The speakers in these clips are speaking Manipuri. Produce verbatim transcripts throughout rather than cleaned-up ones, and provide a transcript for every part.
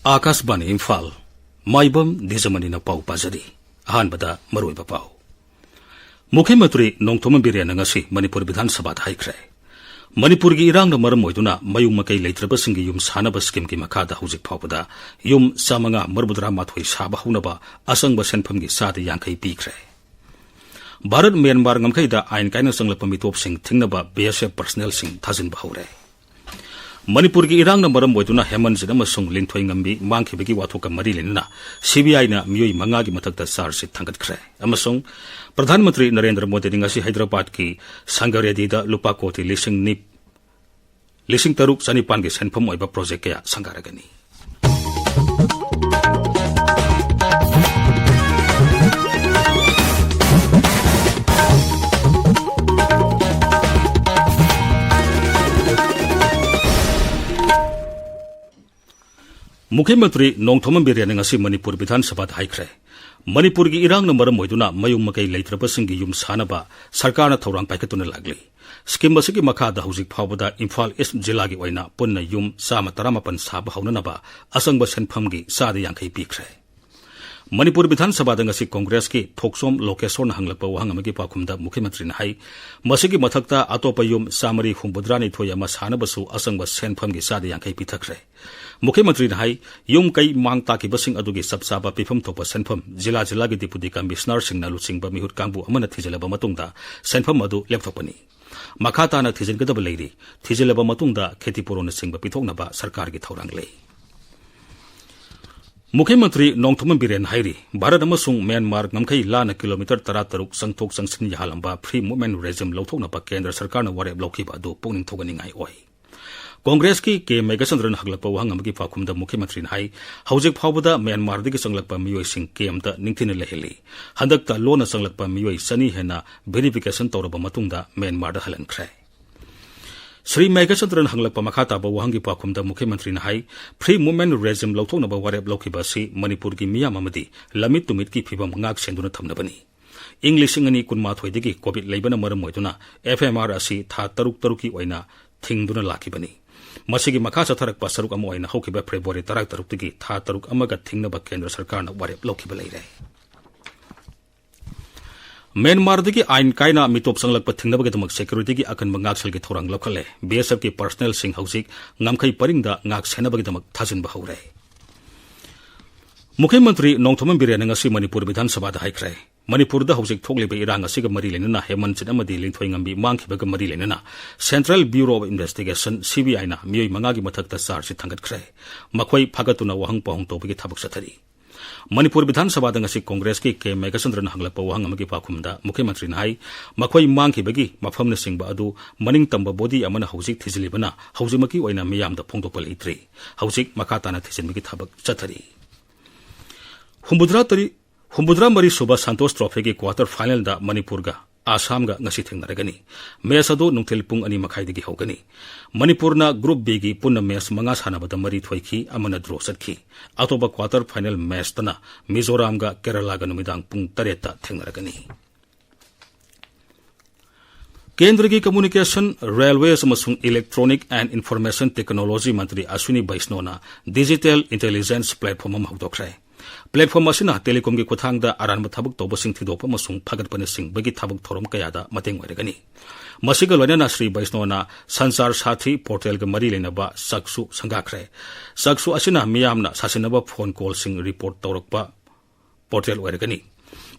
ꯑꯥꯀꯥꯁꯕꯥꯅꯤ ꯏꯝꯐꯥꯜ, ꯃꯥꯏꯕꯝ ꯗꯤꯖꯃꯅꯤꯅ ꯄꯥꯎ ꯄꯥꯖꯔꯤ꯫ ꯑꯍꯥꯟꯕꯗ ꯃꯔꯨꯑꯣꯏꯕ ꯄꯥꯎ꯫ ꯃꯨꯈ꯭ꯌ ꯃꯟꯇ꯭ꯔꯤ ꯅꯣꯡꯊꯣꯝꯕꯝ ꯕꯤꯔꯦꯟꯅ ꯉꯁꯤ ꯃꯅꯤꯄꯨꯔ ꯕꯤꯙꯥꯟ ꯁꯚꯥꯗ ꯍꯥꯏꯈ꯭ꯔꯦ, ꯃꯅꯤꯄꯨꯔꯒꯤ ꯏꯔꯥꯡꯅ ꯃꯔꯝ ꯑꯣꯏꯗꯨꯅ ꯃꯌꯨꯝ ꯃꯀꯩ ꯂꯩꯇ꯭ꯔꯕꯁꯤꯡꯒꯤ ꯌꯨꯝ ꯁꯥꯅꯕ ꯁ꯭ꯀꯤꯝꯒꯤ ꯃꯈꯥꯗ ꯍꯧꯖꯤꯛ ꯐꯥꯎꯕꯗ ꯌꯨꯝ ꯆꯥꯃꯉꯥ ꯃꯔꯤꯐꯨꯇꯔꯥ ꯃꯥꯊꯣꯏ ꯁꯥꯕ ꯍꯧꯅꯕ ꯑꯆꯪꯕ ꯁꯦꯟꯐꯝꯒꯤ ꯆꯥꯗ ꯌꯥꯡꯈꯩ ꯄꯤꯈ꯭ꯔꯦ꯫ ꯚꯥꯔꯠ ꯃ꯭ꯌꯥꯟꯃꯥꯔ ꯉꯝꯈꯩꯗ ꯑꯥꯏꯟ ꯀꯥꯏꯅ ꯆꯪꯂꯛꯄ ꯃꯤꯇꯣꯞꯁꯤꯡ ꯊꯤꯡꯅꯕ ꯕꯤ ꯑꯦꯁ ꯑꯦꯐ ꯄꯔꯁꯅꯦꯜꯁꯤꯡ ꯊꯥꯖꯤꯟꯕ ꯍꯧꯔꯦ꯫ ꯃꯅꯤꯄꯨꯔꯒꯤ ꯏꯔꯥꯡꯅ ꯃꯔꯝ ꯑꯣꯏꯗꯨꯅ ꯍꯦꯃꯟꯖꯤꯠ ꯑꯃꯁꯨꯡ ꯂꯤꯟꯊꯣꯏ ꯉꯝꯕꯤ ꯃꯥꯡꯈꯤꯕꯒꯤ ꯋꯥꯊꯣꯛꯀ ꯃꯔꯤ ꯂꯩꯅꯅ ꯁꯤ ꯕꯤ ꯑꯥꯏꯅ ꯃꯤꯑꯣꯏ ꯃꯉꯥꯒꯤ ꯃꯊꯛꯇ ꯆꯥꯔꯖ ꯁꯤꯠ ꯊꯥꯡꯒꯠꯈ꯭ꯔꯦ꯫ ꯑꯃꯁꯨꯡ ꯄ꯭ꯔꯙꯥꯟ ꯃꯟꯇ꯭ꯔꯤ ꯅꯔꯦꯟꯗ꯭ꯔ ꯃꯣꯗꯤꯅ ꯉꯁꯤ ꯍꯩꯗ꯭ꯔꯕꯥꯗꯀꯤ ꯁꯪꯒꯔꯦꯗꯤꯗ ꯂꯨꯄꯥ ꯀꯣꯇꯤ ꯂꯤꯁꯤꯡ ꯅꯤ-, ꯂꯤꯁꯤꯡ ꯇꯔꯨꯛ ꯆꯅꯤꯄꯥꯟꯒꯤ ꯁꯦꯟꯐꯝ ꯑꯣꯏꯕ ꯄ꯭ꯔꯣꯖꯦꯛ ꯀꯌꯥ ꯁꯪꯒꯥꯔꯒꯅꯤ꯫ ꯃꯨꯈ꯭ꯌ ꯃꯟꯇ꯭ꯔꯤ ꯅꯣꯡꯊꯣꯝꯕꯝ ꯕꯤꯔꯦꯟꯅ ꯉꯁꯤ ꯃꯅꯤꯄꯨꯔ ꯕꯤꯙꯥꯟ ꯁꯚꯥꯗ ꯍꯥꯏꯈ꯭ꯔꯦ, ꯃꯅꯤꯄꯨꯔꯒꯤ ꯏꯔꯥꯡꯅ ꯃꯔꯝ ꯑꯣꯏꯗꯨꯅ ꯃꯌꯨꯝ ꯃꯀꯩ ꯂꯩꯇ꯭ꯔꯕꯁꯤꯡꯒꯤ ꯌꯨꯝ ꯁꯥꯅꯕ ꯁꯔꯀꯥꯔꯅ ꯊꯧꯔꯥꯡ ꯄꯥꯏꯈꯠꯇꯨꯅ ꯂꯥꯛꯂꯤ꯫ ꯁ꯭ꯀꯤꯝ ꯑꯁꯤꯒꯤ ꯃꯈꯥꯗ ꯍꯧꯖꯤꯛ ꯐꯥꯎꯕꯗ ꯏꯝꯐꯥꯜ ꯏꯁ꯭ꯠ ꯖꯤꯂꯥꯒꯤ ꯑꯣꯏꯅ ꯄꯨꯟꯅ ꯌꯨꯝ ꯆꯥꯃ ꯇꯔꯥꯃꯥꯄꯟ ꯁꯥꯕ ꯍꯧꯅꯅꯕ ꯑꯆꯪꯕ ꯁꯦꯟꯐꯝꯒꯤ ꯆꯥꯗ ꯌꯥꯡꯈꯩ ꯄꯤꯈ꯭ꯔꯦ꯫ ꯃꯅꯤꯄꯨꯔ ꯕꯤꯙꯥꯟ ꯁꯚꯥꯗ ꯉꯁꯤ ꯀꯣꯡꯒ꯭ꯔꯦꯁꯀꯤ ꯊꯣꯛꯆꯣꯝ ꯂꯣꯀꯦꯁꯣꯔꯅ ꯍꯪꯂꯛꯄ ꯋꯥꯍꯪ ꯑꯃꯒꯤ ꯄꯥꯎꯈꯨꯝꯗ ꯃꯨꯈ꯭ꯌ ꯃꯟꯇ꯭ꯔꯤꯅ ꯍꯥꯏ, ꯃꯁꯤꯒꯤ ꯃꯊꯛꯇ ꯑꯇꯣꯞꯄ ꯌꯨꯝ ꯆꯥꯃꯔꯤ ꯍꯨꯝꯐꯨꯇꯔꯥꯅꯤꯊꯣꯏ ꯑꯃ ꯁꯥꯅꯕꯁꯨ ꯑꯆꯪꯕ ꯁꯦꯟꯐꯝꯒꯤ ꯆꯥꯗ ꯌꯥꯡꯈꯩ ꯄꯤꯊꯈ꯭ꯔꯦ꯫ ꯃꯨꯈ꯭ꯌ ꯃꯟꯇ꯭ꯔꯤꯅ ꯍꯥꯏ, ꯌꯨꯝ ꯀꯩ ꯃꯥꯡ ꯇꯥꯛꯈꯤꯕꯁꯤꯡ ꯑꯗꯨꯒꯤ ꯆꯞ ꯆꯥꯕ ꯄꯤꯐꯝ ꯊꯣꯛꯄ ꯁꯦꯟꯐꯝ ꯖꯤꯂꯥ ꯖꯤꯂꯥꯒꯤ ꯗꯤꯄꯨꯇꯤ ꯀꯃꯤꯁꯅꯔꯁꯤꯡꯅ ꯂꯨꯆꯤꯡꯕ ꯃꯤꯍꯨꯠ ꯀꯥꯡꯕꯨ ꯑꯃꯅ ꯊꯤꯖꯤꯜꯂꯕ ꯃꯇꯨꯡꯗ ꯁꯦꯟꯐꯝ ꯑꯗꯨ ꯂꯦꯞꯊꯣꯛꯄꯅꯤ꯫ ꯃꯈꯥ ꯇꯥꯅ ꯊꯤꯖꯤꯟꯒꯗꯕ ꯂꯩꯔꯤ꯫ ꯊꯤꯖꯤꯜꯂꯕ ꯃꯇꯨꯡꯗ ꯈꯦꯇꯤꯄꯨꯔꯣꯟꯅꯆꯤꯡꯕ ꯄꯤꯊꯣꯛꯅꯕ ꯁꯔꯀꯥꯔꯒꯤ ꯊꯧꯔꯥꯡ ꯂꯩ꯫ ꯃꯨꯈ꯭ꯌ ꯃꯟꯇ꯭ꯔꯤ ꯅꯣꯡꯊꯣꯝꯕꯝ ꯕꯤꯔꯦꯟ ꯍꯥꯏꯔꯤ, ꯚꯥꯔꯠ ꯑꯃꯁꯨꯡ ꯃ꯭ꯌꯥꯟꯃꯥꯔ ꯉꯝꯈꯩ ꯂꯥꯟꯅ ꯀꯤꯂꯣꯃꯤꯇꯔ ꯇꯔꯥꯇꯔꯨꯛ ꯆꯪꯊꯣꯛ ꯆꯪꯁꯤꯟ ꯌꯥꯍꯜꯂꯝꯕ ꯐ꯭ꯔꯤ ꯃꯨꯚꯃꯦꯟꯠ ꯔꯦꯖꯤꯝ ꯂꯧꯊꯣꯛꯅꯕ ꯀꯦꯟꯗ꯭ꯔ ꯁꯔꯀꯥꯔꯅ ꯋꯥꯔꯦꯞ ꯂꯧꯈꯤꯕ ꯑꯗꯨ ꯄꯨꯛꯅꯤꯡ ꯊꯧꯒꯠꯅꯤꯡꯉꯥꯏ ꯑꯣꯏ꯫ ꯀꯣꯡꯒ꯭ꯔꯦꯁꯀꯤ ꯀꯦ ꯃꯦꯘꯆꯟꯗ꯭ꯔꯅ ꯍꯪꯂꯛꯄ ꯋꯥꯍꯪ ꯑꯃꯒꯤ ꯄꯥꯎꯈꯨꯝꯗ ꯃꯨꯈ꯭ꯌ ꯃꯟꯇ꯭ꯔꯤꯅ ꯍꯥꯏ, ꯍꯧꯖꯤꯛ ꯐꯥꯎꯕꯗ ꯃ꯭ꯌꯥꯟꯃꯥꯔꯗꯒꯤ ꯆꯪꯂꯛꯄ ꯃꯤꯑꯣꯏꯁꯤꯡ ꯀꯦꯝꯞꯇ ꯅꯤꯡꯊꯤꯅ ꯂꯩꯍꯜꯂꯤ꯫ ꯍꯟꯗꯛꯇ ꯂꯣꯟꯅ ꯆꯪꯂꯛꯄ ꯃꯤꯑꯣꯏ ꯆꯅꯤ ꯍꯦꯟꯅ ꯚꯦꯔꯤꯐꯤꯀꯦꯁꯟ ꯇꯧꯔꯕ ꯃꯇꯨꯡꯗ ꯃ꯭ꯌꯥꯟꯃꯥꯔꯗ ꯍꯜꯍꯟꯈ꯭ꯔꯦ꯫ ꯁ꯭ꯔꯤ ꯃꯦꯘꯆꯟꯗ꯭ꯔꯅ ꯍꯪꯂꯛꯄ ꯃꯈꯥ ꯇꯥꯕ ꯋꯥꯍꯪꯒꯤ ꯄꯥꯎꯈꯨꯝꯗ ꯃꯨꯈ꯭ꯌ ꯃꯟꯇ꯭ꯔꯤꯅ ꯍꯥꯏ, ꯐ꯭ꯔꯤ ꯃꯨꯚꯃꯦꯟꯠ ꯔꯦꯖꯤꯝ ꯂꯧꯊꯣꯛꯅꯕ ꯋꯥꯔꯦꯞ ꯂꯧꯈꯤꯕ ꯑꯁꯤ ꯃꯅꯤꯄꯨꯔꯒꯤ ꯃꯤꯌꯥꯝ ꯑꯃꯗꯤ ꯂꯝꯃꯤꯠ ꯇꯨꯃꯤꯠꯀꯤ ꯐꯤꯚꯝ ꯉꯥꯛ ꯁꯦꯟꯗꯨꯅ ꯊꯝꯅꯕꯅꯤ꯫ ꯏꯪ ꯂꯤꯁꯤꯡ ꯑꯅꯤ ꯀꯨꯟꯃꯥꯊꯣꯏꯗꯒꯤ ꯀꯣꯚꯤꯗ ꯂꯩꯕꯅ ꯃꯔꯝ ꯑꯣꯏꯗꯨꯅ ꯑꯦꯐ ꯑꯦꯝ ꯑꯥꯔ ꯑꯁꯤ ꯊꯥ ꯇꯔꯨꯛ ꯇꯔꯨꯛꯀꯤ ꯑꯣꯏꯅ ꯊꯤꯡꯗꯨꯅ ꯂꯥꯛꯈꯤꯕꯅꯤ꯫ ꯃꯁꯤꯒꯤ ꯃꯈꯥ ꯆꯠꯊꯔꯛꯄ ꯁꯔꯨꯛ ꯑꯃ ꯑꯣꯏꯅ ꯍꯧꯈꯤꯕ ꯐꯦꯕ꯭ꯔꯨꯋꯥꯔꯤ ꯇꯔꯥꯇꯔꯨꯛꯇꯒꯤ ꯊꯥ ꯇꯔꯨꯛ ꯑꯃꯒ ꯊꯤꯡꯅꯕ ꯀꯦꯟꯗ꯭ꯔ ꯁꯔꯀꯥꯔꯅ ꯋꯥꯔꯦꯞ ꯂꯧꯈꯤꯕ ꯂꯩꯔꯦ꯫ ꯃ꯭ꯌꯥꯟꯃꯥꯔꯗꯒꯤ ꯑꯥꯏꯟ ꯀꯥꯏꯅ ꯃꯤꯇꯣꯞ ꯆꯪꯂꯛꯄ ꯊꯤꯡꯅꯕꯒꯤꯗꯃꯛ ꯁꯦꯀ꯭ꯌꯨꯔꯤꯇꯤꯒꯤ ꯑꯀꯟꯕ ꯉꯥꯛꯁꯦꯜꯒꯤ ꯊꯧꯔꯥꯡ ꯂꯧꯈꯠꯂꯦ꯫ ꯕꯤ ꯑꯦꯁ ꯑꯦꯐꯀꯤ ꯄꯔꯁꯅꯦꯜꯁꯤꯡ ꯍꯧꯖꯤꯛ ꯉꯝꯈꯩ ꯄꯔꯤꯡꯗ ꯉꯥꯛ ꯁꯦꯟꯅꯕꯒꯤꯗꯃꯛ ꯊꯥꯖꯤꯟꯕ ꯍꯧꯔꯦ꯫ ꯃꯨꯈ꯭ꯌ ꯃꯟꯇ꯭ꯔꯤ ꯅꯣꯡꯊꯣꯝꯕꯝ ꯕꯤꯔꯦꯟꯅ ꯉꯁꯤ ꯃꯅꯤꯄꯨꯔ ꯕꯤꯙꯥꯟ ꯁꯚꯥꯗ ꯍꯥꯏꯈ꯭ꯔꯦ, ꯃꯅꯤꯄꯨꯔꯗ ꯍꯧꯖꯤꯛ ꯊꯣꯛꯂꯤꯕ ꯏꯔꯥꯡ ꯑꯁꯤꯒ ꯃꯔꯤ ꯂꯩꯅꯅ ꯍꯦꯃꯟꯖꯤꯠ ꯑꯃꯗꯤ ꯂꯤꯟꯊꯣꯏꯉꯝꯕꯤ ꯃꯥꯡꯈꯤꯕꯒ ꯃꯔꯤ ꯂꯩꯅꯅ Central Bureau of Investigation, C B I ꯅ ꯃꯤꯑꯣꯏ ꯃꯉꯥꯒꯤ ꯃꯊꯛꯇ ꯆꯥꯔꯖꯁꯤꯠ ꯊꯥꯡꯒꯠꯈ꯭ꯔꯦ꯫ ꯃꯈꯣꯏ ꯐꯥꯒꯠꯇꯨꯅ ꯋꯥꯍꯪ ꯄꯥꯎꯍꯪ ꯇꯧꯕꯒꯤ ꯊꯕꯛ ꯆꯠꯊꯔꯤ꯫ ꯃꯅꯤꯄꯨꯔ ꯕꯤꯙꯥꯟ ꯁꯚꯥꯗ ꯉꯁꯤ ꯀꯣꯡꯒ꯭ꯔꯦꯁꯀꯤ ꯀꯦ ꯃꯦꯘꯆꯟꯗ꯭ꯔꯅ ꯍꯪꯂꯛꯄ ꯋꯥꯍꯪ ꯑꯃꯒꯤ ꯄꯥꯎꯈꯨꯝꯗ ꯃꯨꯈ꯭ꯌ ꯃꯟꯇ꯭ꯔꯤꯅ ꯍꯥꯏ, ꯃꯈꯣꯏ ꯃꯥꯡꯈꯤꯕꯒꯤ ꯃꯐꯝꯅꯆꯤꯡꯕ ꯑꯗꯨ ꯃꯅꯤꯡ ꯇꯝꯕ ꯕꯣꯗꯤ ꯑꯃꯅ ꯍꯧꯖꯤꯛ ꯊꯤꯖꯤꯜꯂꯤꯕꯅ ꯍꯧꯖꯤꯛꯃꯛꯀꯤ ꯑꯣꯏꯅ ꯃꯤꯌꯥꯝꯗ ꯐꯣꯡꯗꯣꯛꯄ ꯂꯩꯇ꯭ꯔꯤ꯫ ꯍꯧꯖꯤꯛ ꯃꯈꯥ ꯇꯥꯅ ꯊꯤꯖꯤꯟꯕꯒꯤ ꯊꯕꯛ ꯆꯠꯊꯔꯤ꯫ ꯍꯨꯝꯐꯨꯇꯔꯥ ꯇꯔꯦꯠ, ꯍꯨꯝꯐꯨꯇꯔꯥ ꯃꯔꯤ ꯁꯨꯕ ꯁꯟꯇꯣꯁ ꯇ꯭ꯔꯣꯐꯤꯒꯤ ꯀ꯭ꯋꯥꯇꯔ ꯐꯥꯏꯅꯦꯜꯗ ꯃꯅꯤꯄꯨꯔꯒ ꯑꯁꯥꯝꯒ ꯉꯁꯤ ꯊꯦꯡꯅꯔꯒꯅꯤ꯫ ꯃꯦꯆ ꯑꯗꯨ ꯅꯨꯡꯊꯤꯜ ꯄꯨꯡ ꯑꯅꯤ ꯃꯈꯥꯏꯗꯒꯤ ꯍꯧꯒꯅꯤ꯫ ꯃꯅꯤꯄꯨꯔꯅ ꯒ꯭ꯔꯨꯞ ꯕꯤꯒꯤ ꯄꯨꯟꯅ ꯃꯦꯆ ꯃꯉꯥ ꯁꯥꯟꯅꯕꯗ ꯃꯔꯤ ꯊꯣꯏꯈꯤ, ꯑꯃꯅ ꯗ꯭ꯔꯣ ꯆꯠꯈꯤ꯫ ꯑꯇꯣꯞꯄ ꯀ꯭ꯋꯥꯇꯔ ꯐꯥꯏꯅꯦꯜ ꯃꯦꯆꯇꯅ ꯃꯤꯖꯣꯔꯥꯝꯒ ꯀꯦꯔꯂꯥꯒ ꯅꯨꯃꯤꯗꯥꯡ ꯄꯨꯡ ꯇꯔꯦꯠꯇ ꯊꯦꯡꯅꯔꯒꯅꯤ꯫ ꯀꯦꯟꯗ꯭ꯔꯒꯤ Communication, Railways ꯑꯃꯁꯨꯡ Electronic and Information Technology Mantri Aswini ꯕꯩꯁꯅꯣꯅ digital intelligence platform ꯑꯃ ꯍꯧꯗꯣꯛꯈ꯭ꯔꯦ꯫ Platform ꯑꯁꯤꯅ ꯇꯦꯂꯤꯀꯣꯝꯒꯤ ꯈꯨꯠꯊꯥꯡꯗ ꯑꯔꯥꯟꯕ ꯊꯕꯛ ꯇꯧꯕꯁꯤꯡ ꯊꯤꯗꯣꯛꯄ ꯑꯃꯁꯨꯡ ꯐꯒꯠꯄꯅꯆꯤꯡꯕꯒꯤ ꯊꯕꯛ ꯊꯧꯔꯝ ꯀꯌꯥꯗ ꯃꯇꯦꯡ ꯑꯣꯏꯔꯒꯅꯤ꯫ ꯃꯁꯤꯒ ꯂꯣꯏꯅꯅ ꯁ꯭ꯔꯤ ꯕꯩꯁꯅꯣꯅ ꯁꯟꯆꯥꯔ ꯁꯥꯊꯤ ꯄꯣꯔꯇꯦꯜꯒ ꯃꯔꯤ ꯂꯩꯅꯕ ꯆꯛꯁꯨ ꯁꯪꯒꯥꯈ꯭ꯔꯦ꯫ ꯆꯛꯁꯨ ꯑꯁꯤꯅ ꯃꯤꯌꯥꯝꯅ ꯁꯥꯁꯤꯟꯅꯕ ꯐꯣꯟ ꯀꯣꯜꯁꯤꯡ ꯔꯤꯄꯣꯔꯠ ꯇꯧꯔꯛꯄ ꯄꯣꯔꯇꯦꯜ ꯑꯣꯏꯔꯒꯅꯤ꯫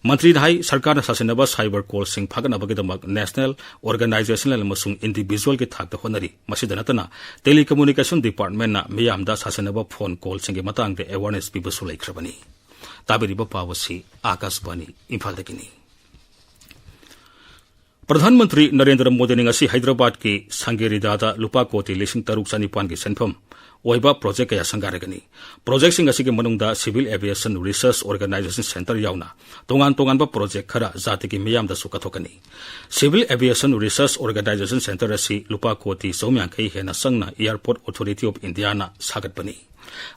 ꯃꯟꯇ꯭ꯔꯤꯅ ꯍꯥꯏ, ꯁꯔꯀꯥꯔꯅ ꯁꯥꯁꯤꯟꯅꯕ ꯁꯥꯏꯕꯔ ꯀꯣꯜꯁꯤꯡ ꯐꯥꯒꯠꯅꯕꯒꯤꯗꯃꯛ national, organizational ꯑꯃꯁꯨꯡ individualꯒꯤ ꯊꯥꯛꯇ ꯍꯣꯠꯅꯔꯤ꯫ ꯃꯁꯤꯗ ꯅꯠꯇꯅ, telecommunication departmentꯅ ꯃꯤꯌꯥꯝꯗ ꯁꯥꯁꯤꯟꯅꯕ ꯐꯣꯟ ꯀꯣꯜꯁꯤꯡꯒꯤ ꯃꯇꯥꯡꯗ awareness ꯄꯤꯕꯁꯨ ꯂꯩꯈ꯭ꯔꯕꯅꯤ꯫ ꯇꯥꯕꯤꯔꯤꯕ ꯄꯥꯎ ꯑꯁꯤ ꯑꯥꯀꯥꯁꯕꯥꯅꯤ ꯏꯝꯐꯥꯜꯗꯒꯤꯅꯤ꯫ ꯄ꯭ꯔꯙꯥꯟ ꯃꯟꯇ꯭ꯔꯤ ꯅꯔꯦꯟꯗ꯭ꯔ ꯃꯣꯗꯤꯅ ꯉꯁꯤ ꯍꯩꯗ꯭ꯔꯕꯥꯗꯀꯤ ꯁꯪꯒꯦꯔꯤꯗꯥꯗ ꯂꯨꯄꯥ ꯀꯣꯇꯤ ꯂꯤꯁꯤꯡ ꯇꯔꯨꯛ ꯆꯅꯤꯄꯥꯟꯒꯤ ꯁꯦꯟꯐꯝ ꯑꯣꯏꯕ ꯄ꯭ꯔꯣꯖꯦꯛ ꯀꯌꯥ ꯁꯪꯒꯥꯔꯒꯅꯤ꯫ ꯄ꯭ꯔꯣꯖꯦꯛꯁꯤꯡ ꯑꯁꯤꯒꯤ ꯃꯅꯨꯡꯗ Civil Aviation Research Organization Centre ꯌꯥꯎꯅ ꯇꯣꯉꯥꯟ ꯇꯣꯉꯥꯟꯕ ꯄ꯭ꯔꯣꯖꯦꯛ ꯈꯔ ꯖꯥꯇꯤꯒꯤ ꯃꯤꯌꯥꯝꯗꯁꯨ ꯀꯠꯊꯣꯛꯀꯅꯤ꯫ Civil Aviation Research Organization Centre ꯑꯁꯤ ꯂꯨꯄꯥ ꯀꯣꯇꯤ ꯆꯍꯨꯝ ꯌꯥꯡꯈꯩ ꯍꯦꯟꯅ ꯆꯪꯅ Airport Authority of Indiaꯅ ꯁꯥꯒꯠꯄꯅꯤ꯫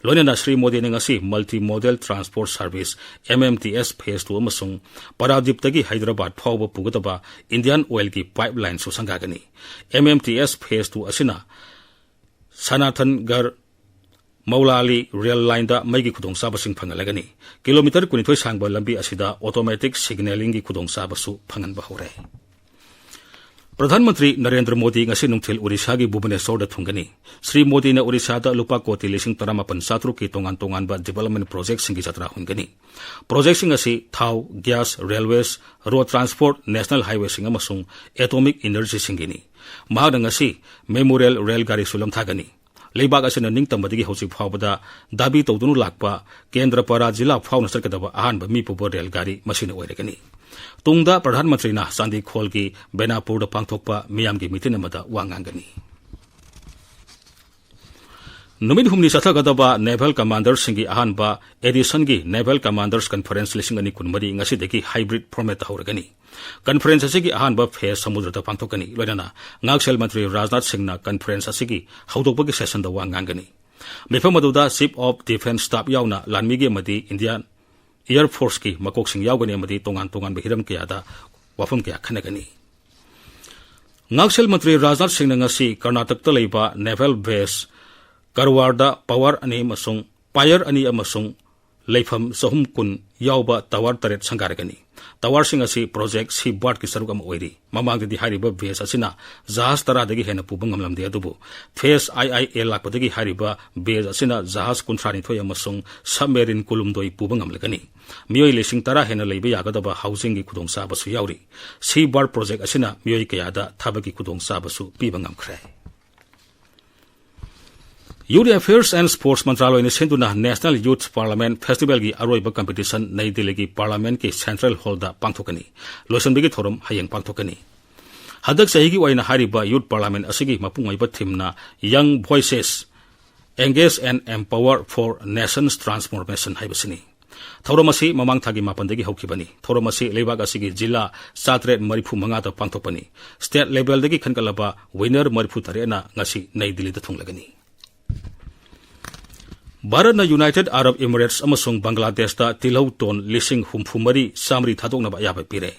ꯂꯣꯏꯅꯅ ꯁ꯭ꯔꯤ ꯃꯣꯗꯤꯅ ꯉꯁꯤ Multimodal Transport Service, M M T S Phase two ꯑꯃꯁꯨꯡ ꯄꯔꯥꯗꯤꯞꯇꯒꯤ ꯍꯩꯗ꯭ꯔꯕꯥꯗ ꯐꯥꯎꯕ ꯄꯨꯒꯗꯕ Indian Oilꯒꯤ ꯄꯥꯏꯞꯂꯥꯏꯟꯁꯨ ꯁꯪꯒꯥꯒꯅꯤ꯫ M M T S Phase two ꯑꯁꯤꯅ ꯁꯅꯥꯊꯟꯒꯔ ꯃꯧꯂꯥꯂꯤ ꯔꯦꯜ ꯂꯥꯏꯟꯗ ꯃꯩꯒꯤ ꯈꯨꯗꯣꯡꯆꯥꯕꯁꯤꯡ ꯐꯪꯍꯜꯂꯒꯅꯤ꯫ ꯀꯤꯂꯣꯃꯤꯇꯔ ꯀꯨꯟꯅꯤꯊꯣꯏ ꯁꯥꯡꯕ ꯂꯝꯕꯤ ꯑꯁꯤꯗ ꯑꯣꯇꯣꯃꯦꯇꯤꯛ ꯁꯤꯒꯅꯦꯂꯤꯡꯒꯤ ꯈꯨꯗꯣꯡꯆꯥꯕꯁꯨ ꯐꯪꯍꯟꯕ ꯍꯧꯔꯦ꯫ ꯄ꯭ꯔꯙꯥꯟ ꯃꯟꯇ꯭ꯔꯤ ꯅꯔꯦꯟꯗ꯭ꯔ ꯃꯣꯗꯤ ꯉꯁꯤ ꯅꯨꯡꯊꯤꯜ ꯑꯣꯔꯤꯁꯥꯒꯤ ꯚꯨꯕꯅꯦꯁꯣꯔꯗ ꯊꯨꯡꯒꯅꯤ꯫ ꯁ꯭ꯔꯤ ꯃꯣꯗꯤꯅ ꯑꯣꯔꯤꯁꯥꯗ ꯂꯨꯄꯥ ꯀꯣꯇꯤ ꯂꯤꯁꯤꯡ ꯇꯔꯥꯃꯥꯄꯟ ꯆꯥꯇ꯭ꯔꯨꯛꯀꯤ ꯇꯣꯉꯥꯟ ꯇꯣꯉꯥꯟꯕ ꯗꯤꯕꯦꯂꯞꯃꯦꯟ ꯄ꯭ꯔꯣꯖꯦꯛꯁꯤꯡꯒꯤ ꯖꯇ꯭ꯔꯥ ꯍꯨꯟꯒꯅꯤ꯫ ꯄ꯭ꯔꯣꯖꯦꯛꯁꯤꯡ ꯑꯁꯤ ꯊꯥꯎ, gas, railways, road transport, national ꯍꯥꯏꯋꯦꯁꯤꯡ ꯑꯃꯁꯨꯡ ꯑꯦꯇꯣꯃꯤꯛ ꯏꯅꯔꯖꯤꯁꯤꯡꯒꯤꯅꯤ꯫ ꯃꯍꯥꯛꯅ ꯉꯁꯤ ꯃꯦꯃꯣꯔꯤꯌꯦꯜ ꯔꯦꯜ ꯒꯥꯔꯤꯁꯨ ꯂꯝꯊꯥꯒꯅꯤ꯫ ꯂꯩꯕꯥꯛ ꯑꯁꯤꯅ ꯅꯤꯡꯇꯝꯕꯗꯒꯤ ꯍꯧꯖꯤꯛ ꯐꯥꯎꯕꯗ ꯗꯥꯕꯤ ꯇꯧꯗꯨꯅ ꯂꯥꯛꯄ ꯀꯦꯟꯗ꯭ꯔꯄꯥꯔꯥ ꯖꯤꯂꯥ ꯐꯥꯎꯅ ꯆꯠꯀꯗꯕ ꯑꯍꯥꯟꯕ ꯃꯤ ꯄꯨꯕ ꯔꯦꯜ ꯒꯥꯔꯤ ꯃꯁꯤꯅ ꯑꯣꯏꯔꯒꯅꯤ꯫ ꯇꯨꯡꯗ ꯄ꯭ꯔꯙꯥꯟ ꯃꯟꯇ꯭ꯔꯤꯅ ꯆꯥꯟꯗꯤꯈꯣꯜꯒꯤ ꯕꯦꯅꯥꯄꯨꯔꯗ ꯄꯥꯡꯊꯣꯛꯄ ꯃꯤꯌꯥꯝꯒꯤ ꯃꯤꯇꯤꯟ ꯑꯃꯗ ꯋꯥ ꯉꯥꯡꯒꯅꯤ꯫ ꯅꯨꯃꯤꯠ ꯍꯨꯝꯅꯤ ꯆꯠꯊꯒꯗꯕ ꯅꯦꯚꯦꯜ ꯀꯃꯥꯟꯗꯔꯁꯤꯡꯒꯤ ꯑꯍꯥꯟꯕ ꯑꯦꯗꯤꯁꯟꯒꯤ ꯅꯦꯚꯦꯜ ꯀꯃꯥꯟꯗꯔꯁ ꯀꯟꯐꯔꯦꯟꯁ ꯂꯤꯁꯤꯡ ꯑꯅꯤ ꯀꯨꯟꯃꯔꯤ ꯉꯁꯤꯗꯒꯤ ꯍꯥꯏꯕ꯭ꯔꯤꯠ ꯐꯣꯔꯃꯦꯠꯇ ꯍꯧꯔꯒꯅꯤ꯫ ꯀꯟꯐꯔꯦꯟꯁ ꯑꯁꯤꯒꯤ ꯑꯍꯥꯟꯕ ꯐꯦꯖ ꯁꯃꯨꯗ꯭ꯔꯗ ꯄꯥꯡꯊꯣꯛꯀꯅꯤ꯫ ꯂꯣꯏꯅꯅ ꯉꯥꯛꯁꯦꯜ ꯃꯟꯇ꯭ꯔꯤ ꯔꯥꯖꯅꯥꯊ ꯁꯤꯡꯅ ꯀꯟꯐꯔꯦꯟꯁ ꯑꯁꯤꯒꯤ ꯍꯧꯗꯣꯛꯄꯒꯤ ꯁꯦꯁꯟꯗ ꯋꯥ ꯉꯥꯡꯒꯅꯤ꯫ ꯃꯤꯐꯝ ꯑꯗꯨꯗ ꯆꯤꯐ ꯑꯣꯐ ꯗꯤꯐꯦꯟꯁ ꯁ꯭ꯇꯥꯐ ꯌꯥꯎꯅ ꯂꯥꯟꯃꯤꯒꯤ ꯑꯃꯗꯤ ꯏꯟꯗꯤꯌꯥꯟ ꯑꯦꯌꯔ ꯐꯣꯔꯁꯀꯤ ꯃꯀꯣꯛꯁꯤꯡ ꯌꯥꯎꯒꯅꯤ ꯑꯃꯗꯤ ꯇꯣꯉꯥꯟ ꯇꯣꯉꯥꯟꯕ ꯍꯤꯔꯝ ꯀꯌꯥꯗ ꯋꯥꯐꯝ ꯀꯌꯥ ꯈꯟꯅꯒꯅꯤ꯫ ꯉꯥꯛꯁꯦꯜ ꯃꯟꯇ꯭ꯔꯤ ꯔꯥꯖꯅꯥꯊ ꯁꯤꯡꯅ ꯉꯁꯤ ꯀꯔꯅꯥꯇꯛꯇ ꯂꯩꯕ ꯅꯦꯚꯦꯜ ꯕꯦꯁ ꯀꯔꯋꯥꯔꯗ ꯄꯥꯋꯔ ꯑꯅꯤ ꯑꯃꯁꯨꯡ ꯄꯥꯌꯔ ꯑꯅꯤ ꯑꯃꯁꯨꯡ ꯂꯩꯐꯝ ꯆꯍꯨꯝ ꯀꯨꯟ ꯌꯥꯎꯕ ꯇꯋꯥꯔ ꯇꯔꯦꯠ ꯁꯪꯒꯥꯔꯒꯅꯤ꯫ ꯇꯋꯥꯔꯁꯤꯡ ꯑꯁꯤ ꯄ꯭ꯔꯣꯖꯦꯛ ꯁꯤ ꯕꯥꯔꯠꯀꯤ ꯁꯔꯨꯛ ꯑꯃ ꯑꯣꯏꯔꯤ꯫ ꯃꯃꯥꯡꯗꯗꯤ ꯍꯥꯏꯔꯤꯕ ꯕꯦꯁ ꯑꯁꯤꯅ ꯖꯍꯥꯖ ꯇꯔꯥꯗꯒꯤ ꯍꯦꯟꯅ ꯄꯨꯕ ꯉꯝꯂꯝꯗꯦ, ꯑꯗꯨꯕꯨ ꯐꯦꯖ ꯑꯥꯏ ꯑꯥꯏ ꯑꯦ ꯂꯥꯛꯄꯗꯒꯤ ꯍꯥꯏꯔꯤꯕ ꯕꯦꯁ ꯑꯁꯤꯅ ꯖꯍꯥꯖ ꯀꯨꯟꯊ꯭ꯔꯥꯅꯤꯊꯣꯏ ꯑꯃꯁꯨꯡ ꯁꯕꯃꯦꯔꯤꯟ ꯀꯨꯟꯍꯨꯝꯗꯣꯏ ꯄꯨꯕ ꯉꯝꯂꯒꯅꯤ꯫ ꯃꯤꯑꯣꯏ ꯂꯤꯁꯤꯡ ꯇꯔꯥ ꯍꯦꯟꯅ ꯂꯩꯕ ꯌꯥꯒꯗꯕ ꯍꯥꯎꯁꯤꯡꯒꯤ ꯈꯨꯗꯣꯡꯆꯥꯕꯁꯨ ꯌꯥꯎꯔꯤ꯫ ꯁꯤ ꯕꯥꯔꯠ ꯄ꯭ꯔꯣꯖꯦꯛ ꯑꯁꯤꯅ ꯃꯤꯑꯣꯏ ꯀꯌꯥꯗ ꯊꯕꯛꯀꯤ ꯈꯨꯗꯣꯡꯆꯥꯕꯁꯨ ꯄꯤꯕ ꯉꯝꯈ꯭ꯔꯦ꯫ Youth Affairs and Sports ꯃꯟꯇ꯭ꯔꯥꯂꯣꯏꯅ ꯁꯤꯟꯗꯨꯅ National Youth Parliament ꯐꯦꯁꯇꯤꯚꯦꯜꯒꯤ ꯑꯔꯣꯏꯕ ꯀꯝꯄꯤꯇꯤꯁꯟ ꯅꯩ ꯗꯤꯜꯂꯤꯒꯤ ꯄꯥꯔꯂꯥꯃꯦꯟꯠꯀꯤ ꯁꯦꯟꯇ꯭ꯔꯦꯜ ꯍꯣꯜꯗ ꯄꯥꯡꯊꯣꯛꯀꯅꯤ꯫ ꯂꯣꯏꯁꯤꯟꯕꯒꯤ ꯊꯧꯔꯝ ꯍꯌꯦꯡ ꯄꯥꯡꯊꯣꯛꯀꯅꯤ꯫ ꯍꯟꯗꯛ ꯆꯍꯤꯒꯤ ꯑꯣꯏꯅ ꯍꯥꯏꯔꯤꯕ ꯌꯨꯊ ꯄꯥꯔꯂꯥꯃꯦꯟꯠ ꯑꯁꯤꯒꯤ ꯃꯄꯨꯡ ꯑꯣꯏꯕ ꯊꯤꯝꯅ Young Voices, Engage and Empower for Nation's Transformation ꯍꯥꯏꯕꯁꯤꯅꯤ꯫ ꯊꯧꯔꯝ ꯑꯁꯤ ꯃꯃꯥꯡ ꯊꯥꯒꯤ ꯃꯥꯄꯟꯗꯒꯤ ꯍꯧꯈꯤꯕꯅꯤ꯫ ꯊꯧꯔꯝ ꯑꯁꯤ ꯂꯩꯕꯥꯛ ꯑꯁꯤꯒꯤ ꯖꯤꯂꯥ ꯆꯥꯇ꯭ꯔꯦꯠ ꯃꯔꯤꯐꯨ ꯃꯉꯥꯗ ꯄꯥꯡꯊꯣꯛꯄꯅꯤ꯫ ꯁ꯭ꯇꯦꯠ ꯂꯦꯚꯦꯜꯗꯒꯤ ꯈꯟꯒꯠꯂꯕ ꯋꯤꯅꯔ ꯃꯔꯤꯐꯨ ꯇꯔꯦꯠꯅ ꯉꯁꯤ ꯅꯩ ꯗꯤꯜꯂꯤꯗ ꯊꯨꯡꯂꯒꯅꯤ꯫ ꯚꯥꯔꯠꯅ ꯌꯨꯅꯥꯏꯇꯦꯗ ꯑꯔꯕ ꯏꯃꯤꯔꯦꯠꯁ ꯑꯃꯁꯨꯡ ꯕꯪꯒ꯭ꯂꯥꯗꯦꯁꯇ ꯇꯤꯜꯍꯧ ꯇꯣꯟ ꯂꯤꯁꯤꯡ ꯍꯨꯝꯐꯨ ꯃꯔꯤ ꯆꯥꯃꯔꯤ ꯊꯥꯗꯣꯛꯅꯕ ꯑꯌꯥꯕ ꯄꯤꯔꯦ꯫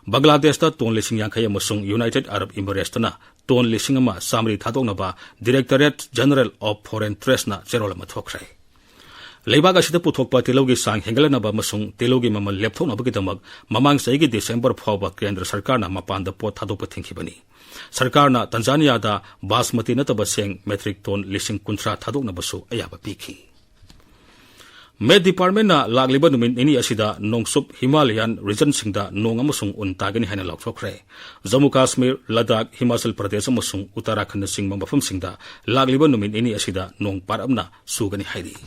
ꯕꯪꯒ꯭ꯂꯥꯗꯦꯁꯇ ꯇꯣꯟ ꯂꯤꯁꯤꯡ ꯌꯥꯡꯈꯩ ꯑꯃꯁꯨꯡ United Arab Emirates ꯇꯅ ꯇꯣꯟ ꯂꯤꯁꯤꯡ ꯑꯃ ꯆꯥꯃꯔꯤ ꯊꯥꯗꯣꯛꯅꯕ Directorate General of Foreign Trade ꯅ ꯆꯦꯔꯣꯜ ꯑꯃ ꯊꯣꯛꯈ꯭ꯔꯦ꯫ ꯂꯩꯕꯥꯛ ꯑꯁꯤꯗ ꯄꯨꯊꯣꯛꯄ ꯇꯤꯜꯍꯧꯒꯤ ꯆꯥꯡ ꯍꯦꯟꯒꯠꯂꯛꯅꯕ ꯑꯃꯁꯨꯡ ꯇꯤꯜꯍꯧꯒꯤ ꯃꯃꯜ ꯂꯦꯞꯊꯣꯛꯅꯕꯒꯤꯗꯃꯛ ꯃꯃꯥꯡ ꯆꯍꯤꯒꯤ ꯗꯤꯁꯦꯝꯕꯔ ꯐꯥꯎꯕ ꯀꯦꯟꯗ꯭ꯔ ꯁꯔꯀꯥꯔꯅ ꯃꯄꯥꯟꯗ ꯄꯣꯠ ꯊꯥꯗꯣꯛꯄ ꯊꯤꯡꯈꯤꯕꯅꯤ꯫ ꯁꯔꯀꯥꯔꯅ ꯇꯟꯖꯥꯅꯤꯌꯥꯗ ꯕꯥꯁꯃꯇꯤ ꯅꯠꯇꯕ ꯆꯦꯡ metric ton ꯂꯤꯁꯤꯡ ꯀꯨꯟꯊ꯭ꯔꯥ ꯊꯥꯗꯣꯛꯅꯕꯁꯨ ꯑꯌꯥꯕ ꯄꯤꯈꯤ꯫ Met Department ꯅ ꯂꯥꯛꯂꯤꯕ ꯅꯨꯃꯤꯠ ꯅꯤꯅꯤ ꯑꯁꯤꯗ ꯅꯣꯡꯆꯨꯞ Himalayan region ꯁꯤꯡꯗ ꯅꯣꯡ ꯑꯃꯁꯨꯡ ꯎꯟ ꯇꯥꯒꯅꯤ ꯍꯥꯏꯅ ꯂꯥꯎꯊꯣꯛꯈ꯭ꯔꯦ꯫ ꯖꯝꯃꯨ ꯀꯥꯁꯃꯤꯔ, ꯂꯗꯥꯈ, ꯍꯤꯃꯥꯆꯜ ꯄ꯭ꯔꯗꯦꯁ ꯑꯃꯁꯨꯡ ꯎꯠꯇꯔꯥꯈꯟꯗ ꯆꯤꯡꯕ ꯃꯐꯝꯁꯤꯡꯗ ꯂꯥꯛꯂꯤꯕ ꯅꯨꯃꯤꯠ ꯅꯤꯅꯤ ꯑꯁꯤꯗ ꯅꯣꯡ ꯄꯥꯔꯞꯅ ꯆꯨꯒꯅꯤ ꯍꯥꯏꯔꯤ꯫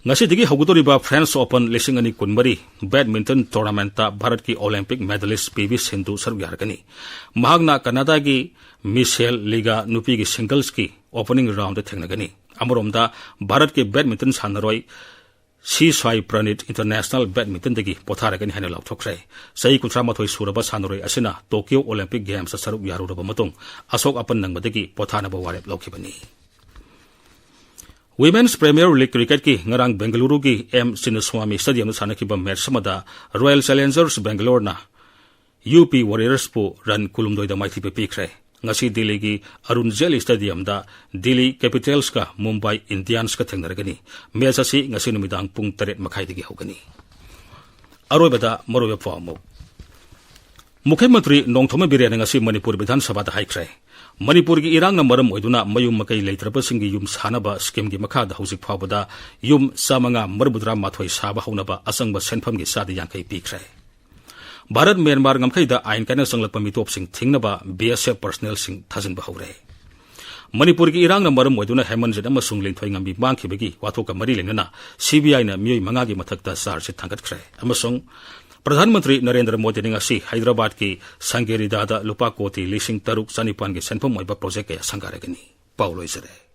ꯉꯁꯤꯗꯒꯤ ꯍꯧꯒꯗꯧꯔꯤꯕ French Open ꯂꯤꯁꯤꯡ ꯑꯅꯤ ꯀꯨꯟꯃꯔꯤ badminton tournament ꯇ ꯚꯥꯔꯠꯀꯤ Olympic medalist P V Sindhu ꯁꯔꯨꯛ ꯌꯥꯔꯒꯅꯤ꯫ ꯃꯍꯥꯛꯅ ꯀꯅꯥꯗꯥꯒꯤ ꯃꯤꯁꯦꯜ ꯂꯤꯒꯥ ꯅꯨꯄꯤꯒꯤ singles ꯀꯤ opening round ꯊꯦꯡꯅꯒꯅꯤ꯫ ꯑꯃꯔꯣꯝꯗ, ꯚꯥꯔꯠꯀꯤ badminton ꯁꯥꯟꯅꯔꯣꯏ ꯁꯤ ꯁꯥꯏ ꯄ꯭ꯔꯅꯤꯠ international badminton ꯗꯒꯤ ꯄꯣꯊꯥꯔꯒꯅꯤ ꯍꯥꯏꯅ ꯂꯥꯎꯊꯣꯛꯈ꯭ꯔꯦ꯫ ꯆꯍꯤ ꯀꯨꯟꯊ꯭ꯔꯥ ꯃꯥꯊꯣꯏ ꯁꯨꯔꯕ ꯁꯥꯟꯅꯔꯣꯏ ꯑꯁꯤꯅ Tokyo Olympic Games ꯇ ꯁꯔꯨꯛ ꯌꯥꯔꯨꯔꯕ ꯃꯇꯨꯡ ꯑꯁꯣꯛ ꯑꯄꯟ ꯅꯪꯕꯗꯒꯤ ꯄꯣꯊꯥꯅꯕ ꯋꯥꯔꯦꯞ ꯂꯧꯈꯤꯕꯅꯤ꯫ Women's Premier League cricket ꯀꯤ ꯉꯔꯥꯡ ꯕꯦꯡꯒꯂꯨꯔꯨꯒꯤ ꯑꯦꯝ ꯆꯤꯟꯅꯁ꯭ꯋꯥꯃꯤ Stadium ꯗ ꯁꯥꯟꯅꯈꯤꯕ match ꯑꯃꯗ Royal Challengers Bangalore ꯅ ꯌꯨ ꯄꯤ Warriors ꯄꯨ run ꯀꯨꯟꯍꯨꯝꯗꯣꯏꯗ ꯃꯥꯏꯊꯤꯕ ꯄꯤꯈ꯭ꯔꯦ꯫ ꯉꯁꯤ ꯗꯤꯜꯂꯤꯒꯤ ꯑꯔꯨꯟ ꯖꯦꯠꯂꯤ Stadium ꯗ Delhi Capitals ꯀ Mumbai Indians ꯀ ꯊꯦꯡꯅꯔꯒꯅꯤ꯫ Match ꯑꯁꯤ ꯉꯁꯤ ꯅꯨꯃꯤꯗꯥꯡ ꯄꯨꯡ ꯇꯔꯦꯠ ꯃꯈꯥꯏꯗꯒꯤ ꯍꯧꯒꯅꯤ꯫ ꯑꯔꯣꯏꯕꯗ ꯃꯔꯨꯑꯣꯏꯕ ꯄꯥꯎ ꯑꯃꯨꯛ꯫ ꯃꯨꯈ꯭ꯌ ꯃꯟꯇ꯭ꯔꯤ ꯅꯣꯡꯊꯣꯝꯕꯝ ꯕꯤꯔꯦꯟꯅ ꯉꯁꯤ ꯃꯅꯤꯄꯨꯔ ꯕꯤꯙꯥꯟ ꯁꯚꯥꯗ ꯍꯥꯏꯈ꯭ꯔꯦ, ꯃꯅꯤꯄꯨꯔꯒꯤ ꯏꯔꯥꯡꯅ ꯃꯔꯝ ꯑꯣꯏꯗꯨꯅ ꯃꯌꯨꯝ ꯃꯀꯩ ꯂꯩꯇ꯭ꯔꯕꯁꯤꯡꯒꯤ ꯌꯨꯝ ꯁꯥꯅꯕ scheme ꯒꯤ ꯃꯈꯥꯗ ꯍꯧꯖꯤꯛ ꯐꯥꯎꯕꯗ ꯌꯨꯝ ꯆꯥꯃꯉꯥ ꯃꯔꯤꯐꯨꯇꯔꯥ ꯃꯥꯊꯣꯏ ꯁꯥꯕ ꯍꯧꯅꯕ ꯑꯆꯪꯕ ꯁꯦꯟꯐꯝꯒꯤ ꯆꯥꯗ ꯌꯥꯡꯈꯩ ꯄꯤꯈ꯭ꯔꯦ꯫ ꯚꯥꯔꯠ ꯃ꯭ꯌꯥꯟꯃꯥꯔ ꯉꯝꯈꯩꯗ ꯑꯥꯏꯟ ꯀꯥꯏꯅ ꯆꯪꯂꯛꯄ ꯃꯤꯇꯣꯞꯁꯤꯡ ꯊꯤꯡꯅꯕ ꯕꯤ ꯑꯦꯁ ꯑꯦꯐ personnel ꯁꯤꯡ ꯊꯥꯖꯤꯟꯕ ꯍꯧꯔꯦ꯫ ꯃꯅꯤꯄꯨꯔꯒꯤ ꯏꯔꯥꯡꯅ ꯃꯔꯝ ꯑꯣꯏꯗꯨꯅ ꯍꯦꯃꯟꯖꯤꯠ ꯑꯃꯁꯨꯡ ꯂꯤꯟꯊꯣꯏꯉꯝꯕꯤ ꯃꯥꯡꯈꯤꯕꯒꯤ ꯋꯥꯊꯣꯛꯀ ꯃꯔꯤ ꯂꯩꯅꯅ ꯁꯤ ꯕꯤ ꯑꯥꯏꯅ ꯃꯤꯑꯣꯏ ꯃꯉꯥꯒꯤ ꯃꯊꯛꯇ charge sheet ꯊꯥꯡꯒꯠꯈ꯭ꯔꯦ ꯑꯃꯁꯨꯡ ꯄ꯭ꯔꯙꯥꯟ ꯃꯟꯇ꯭ꯔꯤ ꯅꯔꯦꯟꯗ꯭ꯔ ꯃꯣꯗꯤꯅ ꯉꯁꯤ ꯍꯥꯏꯗ꯭ꯔꯕꯥꯗꯀꯤ ꯁꯪꯒꯦꯔꯤꯗꯥꯗ ꯂꯨꯄꯥ ꯀꯣꯇꯤ ꯂꯤꯁꯤꯡ ꯇꯔꯨꯛ ꯆꯅꯤꯄꯥꯟꯒꯤ ꯁꯦꯟꯐꯝ ꯑꯣꯏꯕ project ꯀꯌꯥ ꯁꯪꯒꯥꯔꯒꯅꯤ꯫ ꯄꯥꯎ ꯂꯣꯏꯖꯔꯦ꯫